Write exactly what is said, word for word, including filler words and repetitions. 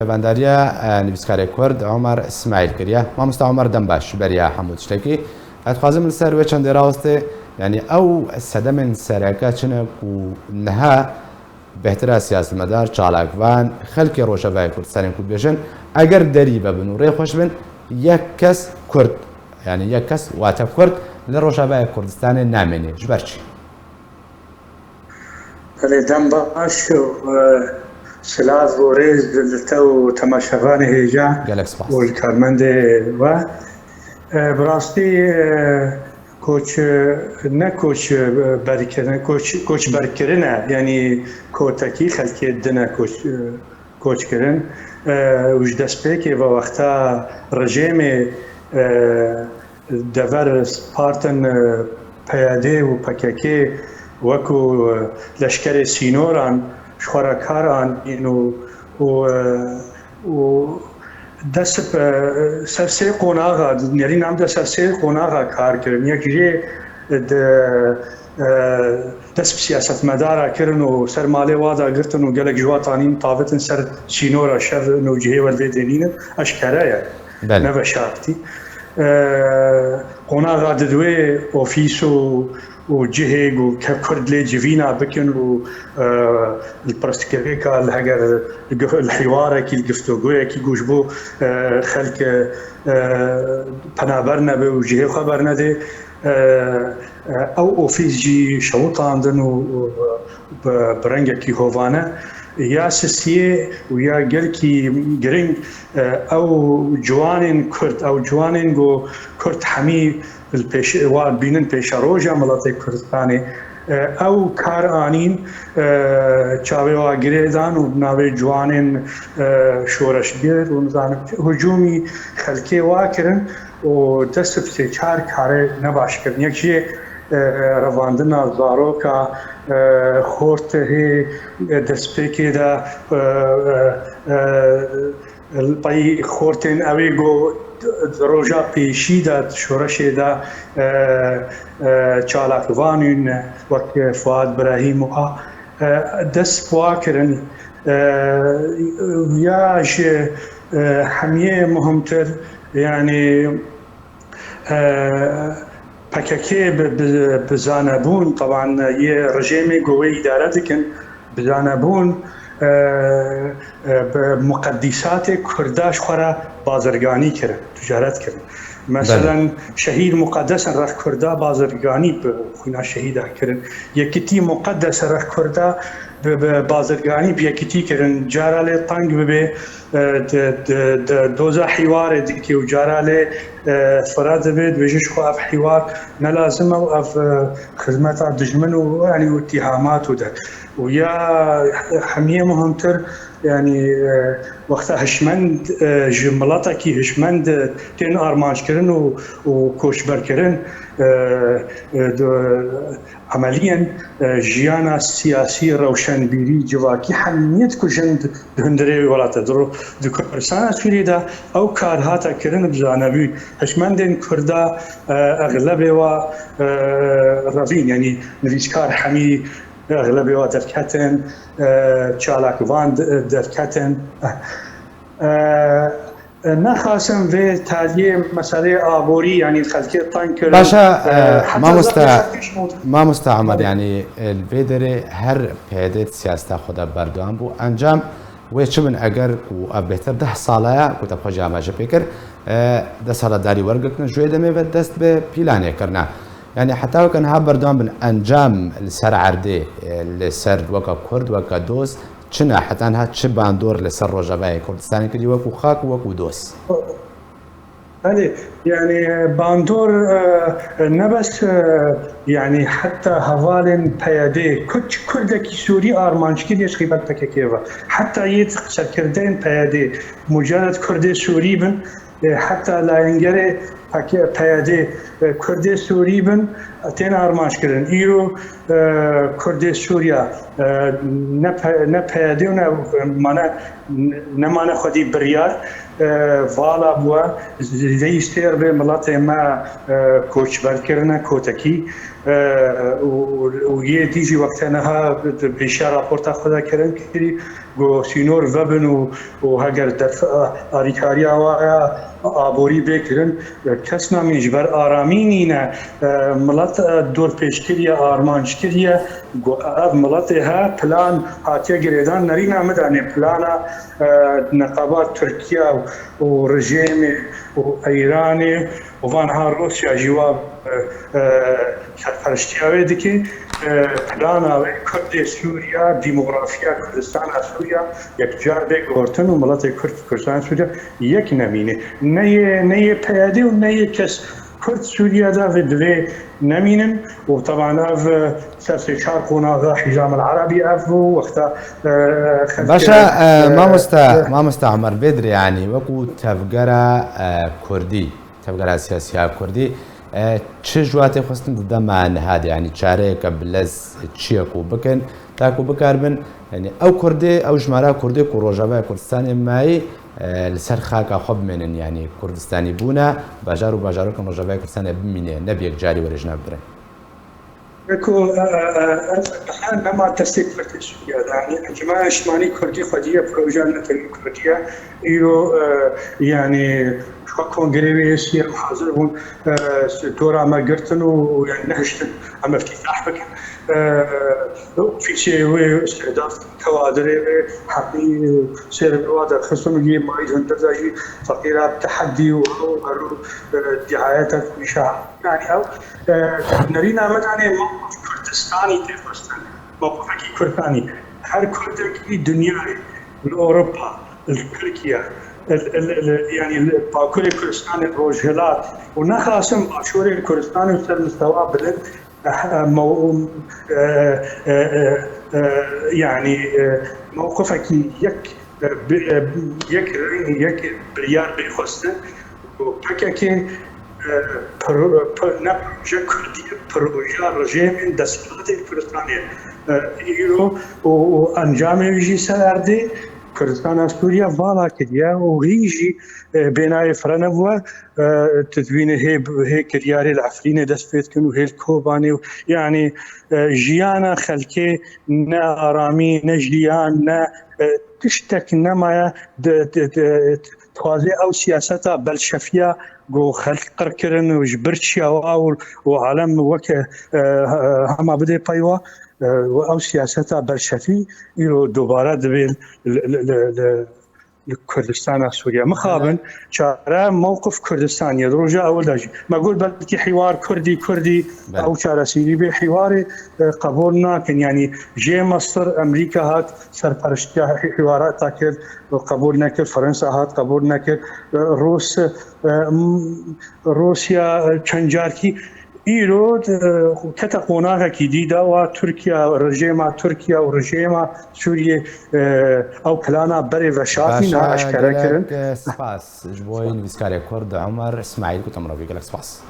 Peyvendariya, e, nivîskarê Kurd Omer Îsmaîl kiriye. Mamosta Omer, dem baş ji beriya hemû tiştekî. Ez dixwazim li ser wê çendê rawestê, yanî ew sedemên sereke çi ne ku niha bêhtira siyasetmedar, çalakvan, xelkê Rojavayê Kurdistanê ku dibêjin, eger derî vebin û rê xweş bin, yek kes Kurd, yanî yek kes wate Kurd li Rojavayê Kurdistanê namêne. Ji ber çi? Belê, dem baş û, e, silav û rêz li te û temaşevanê hêja Gelek spas. Û li karmendê we. E, bi rastî, e, koç, e, ne koç, e, berkirin, koç, koçberkirin e, yanî kotekî xelkê din e koç, e, koç kirin. E, û ji destpêkê ve wexta rejêmê, e, dever spartin, e, P Y D û P K K wekû, e, leşkerê sînoran ji xwe re kar anîn û, û, e, û dest bi, e, ser sê qonaxa, nerîna em de ser sê qonaxa kar kirin. Yek jê di, e, dest bi siyasetmedara kirin û ser malê wa da girtin û gelek ji wa tanîn tavitin ser sînora şev û cihê we li vê dê nînin, eşkere ye. Belê. Ne veşartî. E, qonaxa di divê ofîs û, û cihê ku ke-, Kurd lê civîna bikin û, e, li pirsgirêka li heger li gif-, li hîwarekî, li giftogoyekî ku ji bo, e, xelk, e, penaber nebe û cihê xwe bernedê, e, e, ew ofîs jî şewitandin û, û bi, bi rengekî hovane ya sisiyê û ya gelkî giring, e, ew ciwanên Kurd, ew ciwanên ku Kurd hemî li pêş, wa bînin pêşeroja miletê Kurdistanê, e, ew kar anîn, e, çavê wa girê dan û bi navê ciwanên, e, şoreşgir û nizanim çi, hicûmî xelkê wa kirin û dest bi sê çar karê nebaş kirin. Yek jê, e, revandina zaroka, e, xortê hê, e, destpêkê de, e, e, e, li pey xortên ewê ku di roja pêşî de di şoreşê de, e, e, çalakvanîn wek Fuad Birahîm û a, e, dest bi wa kirin. E, ya ji, e, hemiyê muhimtir, yanî, e, P K K bi, bi, bi zanebûn, teban yê rejêmê ku wê îdare dikin, bi zanebûn, e, e, bi muqedîsatê Kurda ji xwe re bazirganî kirin, ticaret kirin. Meselen, Belê. Şehîd muqedes in, rex Kurda bazirganî bi xwîna şehîda kirin. Yekitî muqedes e, rex Kurda bi, bi bazirganî bi yekitî kirin. Cara lê teng bibe, e, di, di, di doza hîwarê dike û cara lê, e, fira dibe, dibêje ji xwe ev hîwar ne lazim e û ev, e, xizmeta dijmin û, yanî, û îtîhamat û de. Û ya hemiyê muhimtir, yanî, e, wexta hişmend, e, ji miletekî hişmend, e, tên armanckirin û, û koçberkirin, e, e, di, emeliyen, e, jiyana siyasî, rewşenbîrî, civakî, hemiyê dikujin di, di hundirê wê welate. Di ro-, di Kurdistana Sûriyê de ew kar hate kirin bi zanebûn. Hişmendên Kurda, e, exlebê wa, e, revîn, yanî nivîskar hemî exlebê wa derketin, e, çalakvan de-, derketin. E, e, nexasim vê taliyê meseleyê aborî, yanî xelkê teng kirin. Baş e, e, heta mamosta, zafê xelkê ji bo- mamosta Omer, yanî, e, li vê derê her P Y D di siyaseta xwe de berdewam bû. Encam wê çi bin eger ku ev bêhtir deh sala ye ku te xwe jî amaje pê kir, e, deh sala darî wergirtine, ji wê demê ve dest bi pîlanê kirine. Yanî heta weke niha berdewam bin, encam li ser erdê, e, li ser weke Kurd, weke dost, çi ne? Heta niha çi bandor li ser Rojavayê Kurdistanê kiriye wekû xak û wekû dost? Belê, yanî bandor, e, ne bes, e, yanî heta hevalên P Y D, Kurd, Kurdekî Sûrî armanc kiriye ji qîbet P K K ve. Heta yê serkirdeyên P Y D, mucared Kurdê Sûrî bin, e, heta layengerê P Y D, e, Kurdê Sûrî bin, tên armanc kirin. Îro, e, Kurdê Sûriya, e, ne P-, ne P Y D û ne, mane, nemane xwedî biryar, e, vala bûye, zêdeyî sêr bê miletê me, e, koçber kirine kotekî, e, û, û yê dî jî wextê niha pêşiya raporta xwe de kirin kirî, ku sînor vebin û, û heger def-, alîkariya wa ya aborî bê kirin, kes namîn ji ber aramî nîne, e, milet, e, dorpêç kiriye, armanc kiriye, ku ev miletê he plan hatiye girêdan, nerîna min danê plana, e, neqeba Tirkiye û rejêmê û Îranê û van ha Rûsya jî wa, e, e, serperiştiya wê dike. E, plana wê Kurdê Sûriya, demografiya Kurdistana Sûriya yekcar bê gotin û miletê Kurd, Kurdistana Sûriya yek nemîne. Ne yê, ne yê P Y D û ne yê kes Kurd Sûriye de vê divê nemînin û teban ev, e, ser sê çar qonaxa Hîcam el Erebî ev bû, wexta, e, xelkê, Başa, e, e, mamosta, e, mamosta Omer Bedri, yanî wekû tevgera, e, Kurdî, tevgera siyasiya Kurdî, e, çi ji we tê xwestin di dema niha de, yanî çareyeke bi lez çi ye ku bikin, ta ku bikaribin, yanî ew Kurdê, ew jimara Kurdê ku Rojavaya Kurdistanê mayî, e, li ser xaka xwe bimênin, yanî Kurdistanî bûne, bajar û bajarokên Rojavaya Kurdistanê bimîne, ne bi yekcarî were ji nav birin. Weko, e, e, e, e, her nema destê Kurdê Sûriye de, yanî Encûmena Niştimanî Kurdî xwedî ye proje ne tenê Kurdî ye. Îro, e, yanî çawa kongrê wê yê siyem hazir bûn, e, dora me girtin û, yanî nehiştin em îftîtah bikin. E, ofîsê wê, îstihdaf kewadirê wê, hemî sêr wa derxistin û yê mayî hundir de jî feqîra bi tehedî û hew û her û, e, dîhayeta ku îşa, yanî ew, e, nerîna min danê mewqif Kurdistanî tê xwestin. Mewqifekî Kurdistanî. Her Kurdekî dinyayê, li Ewropa, li Tirkiye, li, li, li, yanî li Bakurê Kurdistanê, Rojhilat û nexasim Başûrê Kurdistanê ser mistewa bilind, eh, mew-, eh, eh, eh, eh, yanî, eh, mewqifekî yek, eh, bi, eh, yek reng, yek biryar bê xwestin. Ku P K K, e, pro-, pro-, ne proje Kurdî ye, projeya rejêmên desthilatê Kurdistanê ye. E, îro û, û encamê wî jî ser erdê Kurdistana Sûriye vala kiriye û hîn jî, e, bênayê fire nebûye. E, tu dibînî hê, hê kiryarê li Efrînê dest pê dikin û hê li Kobanê û, yanî, e, jiyana xelkê ne aramî, ne jiyan, ne, e, tiştek nemaye di, di, di, dixwaze ew siyaseta belşefiya ku xelk qir kirin û ji bir çiya wa û, û alem weke, e, hema bidê pey wa, e, û ew siyaseta belşefî îro dubare dibe li, li, li, li, li Kurdistana Sûriye. Mixabin çare mewqif Kurdistanî ye. Di roja ewil de jî me got belkî hîwar Kurdî, Kurdî Belê. ew çaresîrî bê. Hîwarê, e, qebûl nakin. Yanî jê Mesir, Emerîka hat serperiştiya hî-, hîwarata kir, qebûl nekir. Fransa hat, qebûl nekir. E, Rûs, e, m-, Rûsya, e, çend carkî îro, e, kete qonaxekî dî de wa Tirkiye, rejêma Tirkiye û rejêma Sûriye, e, ew plana berê veşartî Başa, niha eşkere gelek, kirin. e, spas ji bo nivîskarê Kurd Omer Îsmaîl ku te mirovî gelek spas.